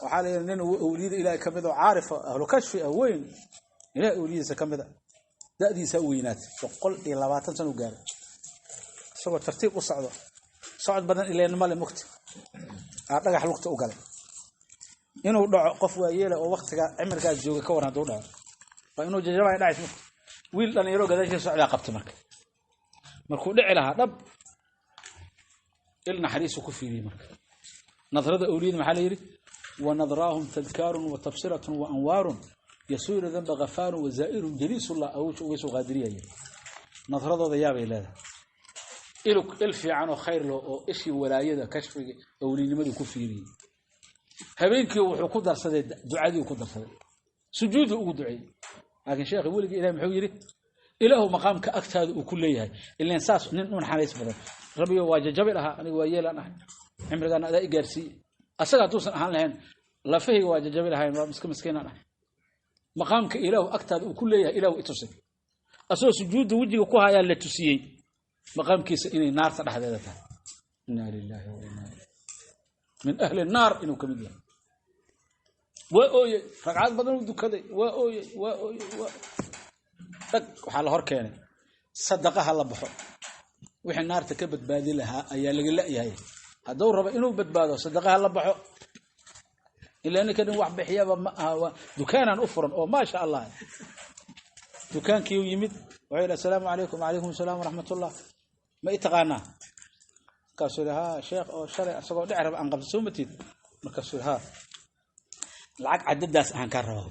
Waxaa la yidhi nin awliyada Ilaahay ka mid oo caarif ah, ahlu kashfi ah, weyn, Ilaahay awliyadiisa ka mid ah, da'diisa u weynaatay, 120 sano u gaaray, isagoo tartiib u socdo, socod badan ileen male mugti, aa dhagax lugta u galay. Inuu dhaco qof waa yeela oo waqtiga cimirkaas jooga ka waran hadduu dhaco waa inuu jajabaya dhacays mugti. Wiil dhalinyaro gadaashiisa socdaa qabtay. Marka markuu dhici lahaa dhab il naxariisu ku fiiriyey. Marka nadrada awliyada maxaa la yidhi? Wanadraahum tadkaarun wa tabsiratun wa anwaarun yasuuru dhanba ghafaarun wa zaa'irun jaliisullah awsha uga soo qaadiriyaya. Nadradooda yaabay leedahay, ilug il fiican oo khayr leh oo ishii walaayada kashfiga awlinimadu ku fiiriyey. Habeenkii wuxuu ku darsaday ducadii, ku darsaday sujuudu ugu duceeyey. Laakiin sheekhi weligii Ilahay muxuu yidhi? Ilaahu maqaamka agtaada uu ku leeyahay ileen saas nin u naxariis badan Rabbiyo waa jajabi lahaa, aniga waa yeelaan ahay, cimrigaana adaa i gaarsiiye, asaga hadduusan ahaan lahayn lafahayga waa jajabi lahayn, waa miska miskiinaan ahay. Maqaamka Ilaahu agtaada uu ku leeyahay Ilaahu i tusay. Asagoo sujuudda wejiga ku hayaa la tusiyey maqaamkiisa inay naarta dhexdeeda tahay. Inna lillahi wa inna ilayhi, min ahli naar inuu ka mid yahay. Waa ooyey, ragcad badan uu dukaday, waa ooyey, waa ooyey, waa dhag. Waxaa la hor keenay sadaqaha la baxo, wixii naarta ka badbaadi lahaa ayaa laga la'yahay. Hadduu rabo inuu badbaado sadaqaha la baxo, ilaa ninka nin wax bixiyaba ma aha. Dukaanaan u furan oo maasha Allah. Dukaankii u yimid, wuxuu yidhi: "Assalaamu calaykum." "Calaykum asalaam waraxmatullah." "Ma i taqaanaa?" Markaasuu yidhi: "Haa sheekh, oo shalay asagoo dhici raba aan qabto soo matid?" Markaasuu yidhi: "Haa, lacag cadadaas ahaan kaa rabaa."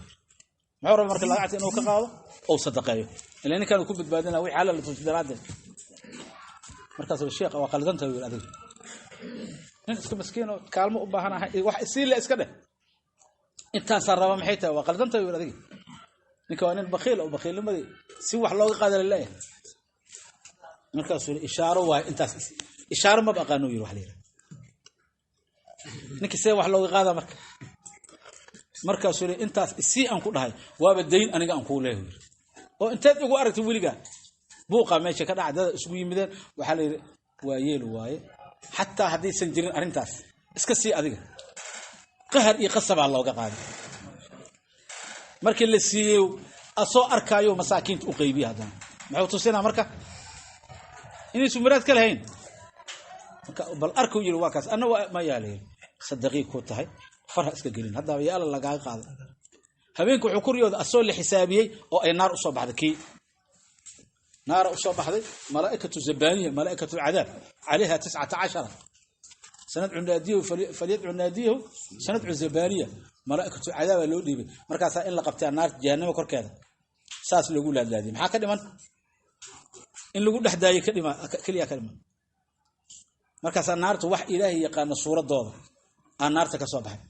Muxuu raba marka? Lacagta inuu ka qaado ou sadaqeeyo, ilaa ninkaan uu ku badbaadin lahaa wixii alla la tusi daraaddeed. Markaasuu sheekh waa qaldantahay yidhi, "Adiga nin iska miskiin oo kaalmo u baahan ahay, wax isii le iska dheh, intaasaa raba maxay tahay? Waa qaldantahay," yidhi. "Adiga ninka waa nin bakhiil oo bakhiilnimadii si wax looga qaada la leeyahay." Markaasuu yidhi: "Ishaaro waaye intaas, ishaaro maba aqaano," yidhi. Wax la yidhaha ninkii see wax looga qaadaa marka? Markaasuu yidhi: "Intaas isii aan ku dhahay waaba dayn aniga aan kuu leeyahay." Yidhi: "Oo inteed igu aragtay weligaa?" Buuqa meesha ka dhaca, dada isugu yimideen. Waxaa la yidhi: "Waa yeelu waaye, xataa haddaysan jirin arrintaas iska sii adiga." Qahar iyo qasabaa looga qaaday. Markii la siiyey asoo arkaayo masaakiinta u qaybiya. Haddana muxuu tusinaa marka? Inaysu muraad ka lahayn. Marka bal arkuu yidhi: "Waa kaas." Anna waa mayaa la yidhi, sadaqii ku tahay, farha iska gelin, haddaba yaa Alla lagaaga qaaday. Habeenka wuxuu ku riyooday asoo la xisaabiyey oo ay naar usoo baxday, kii naara usoo baxday, malaa'ikatu zabaniya, malaa'ikatu alcadaab, calayha 19 sanadcu naadiyahu falyadcu naadiyahu sanadcu zabaniya, malaa'ikatu cadaaba loo dhiibay. Markaasaa in la qabtaa naarta jahannama korkeeda saas loogu laadlaadiyay. Maxaa ka dhiman? In lagu dhex daayo ka dhima keliya ka dhiman. Markaasaa naartu wax Ilaahay yaqaano suuradooda aa naarta ka soo baxay,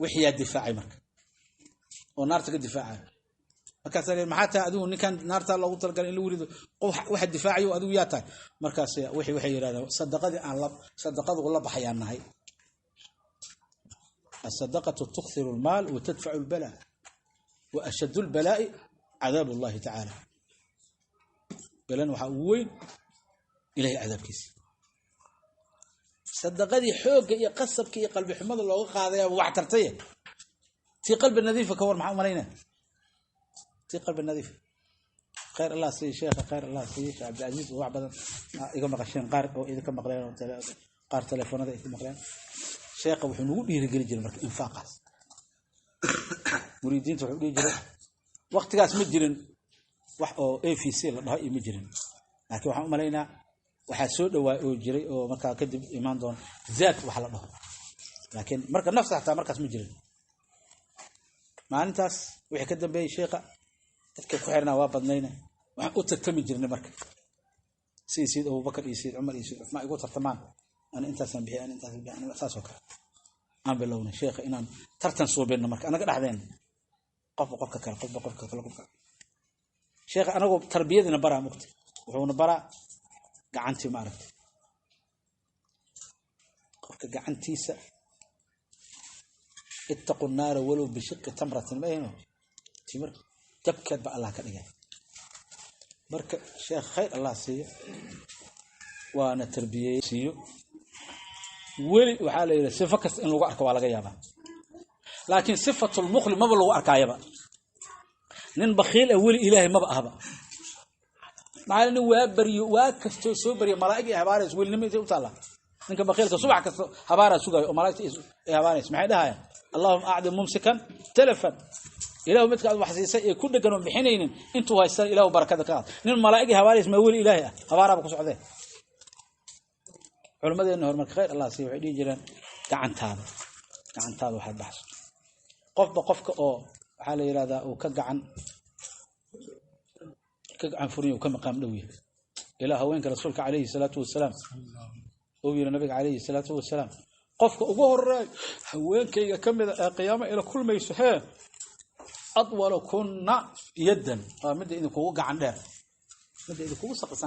wixiyaa difaacay marka oo naarta ka difaacay. Markaasaa leeyahay: "Maxaa tahay adigu? Ninkan naartaa loogu talagalay in lagu rido, qof waxa difaacayo adigu yaa tahay?" Markaas wixii waxay yidhahdeen sadaqadii aan la sadaqadu la baxayaan nahay. Asadaqatu tukthiru almaal wa tadfacu albalaa, wa ashaddu albalaa'i cadaabu Allahi tacaala. Balan waxaa ugu weyn Ilahay cadaabkiisa. Sadaqadii xoogga iyo qasabka iyo qalbi xumada looga qaadayaa wax tartaye, tii qalbi nadiifa ka war maxaa u malaynaya? Tii qalbi nadiif. Khayr Allah siiye sheekha, khayr Allah siiye Sheekh Cabdilcasiis oo wax badan iga maqasheen, qaar oo idinka maqleen oo qaar telefoonada ay ka maqleen. Sheekha wuxuu nagu dhiirigelin jiray marka infaaqaas muriidiinta. Wuxuu dhihi jiray, waqtigaas ma jirin wax oo AVC la dhaho iyo ma jirin, laakiin waxaan u malaynaa waxaa soo dhawaa oo jiray oo markaa kadib imaan doona zaad wax la dhaho, laakiin marka nafsa xataa markaas ma jirin. Maalintaas wixii ka dambeeyey sheekha dadka ku xirnaa waa badnayna, waxaan u tartami jirnay marka sidii Sayid Abubakar iyo Sayid Cumar iyo Sayid Cuthmaan igu tartamaan, ana intaasaan bixiy, ana intaasaan bixiy, ana saas oo kale. Aan bilownay sheekha inaan tartan suubinno marka anaga dhexdeena, qofba qofka kale, qofba qofka kale, qofka sheekha anagoo tarbiyadiina baraa mugta, wuxuuna baraa gacantii ma aragtay qofka gacantiisa. Ittaqu naara walow bishiqi tamratin, ma ahino timir jabkeed ba Allah ka dhigay. Marka sheekh khayr Allah siiyo, waana tarbiyey siiyo. Weli waxaa la yidhi sifo kasta in lagu arko waa laga yaabaa. Laakiin sifatul mukhli maba lagu arkaayaba. Nin bakhiil ah weli Ilaahay maba ahba. Maxaa nin waa bariyo, waa kastoo soo bariyo malaa'ig ay habaarayso, welinimo intay u taallaa. Ninka bakhiilka subax kasta habaaraa sugayo oo malaa'igta ay habaarayso. Maxay dhahayaan? Allahumma acdi mumsikan talafan. Ilaahu midka aad wax siisay ee ku dhegan oon bixinaynin intuu haystan Ilaahu barakada ka qaad. Nin malaa'ig ay habaarayso ma weli Ilaahay ah, habaaraaba ku socdee. Culimmadeenna horumarka khayr Allah siiyo waxay dhihi jireen gacantaada waxaad baxsato. Qofba qofka oo waxaa la yidhahdaa uu ka gacan furin uu ka maqaam dhow yahay. Ilaa haweenka rasuulka calayhi salaatu wasalaam uu yiri nabiga calayhi salaatu wasalaam, qofka ugu horeeya haweenkayga ka mid ah ee qiyaamo ila kulmayso hee adwala kunna yaddan, waa midda idinkugu gacan dheer, midda idinkugu saqisan.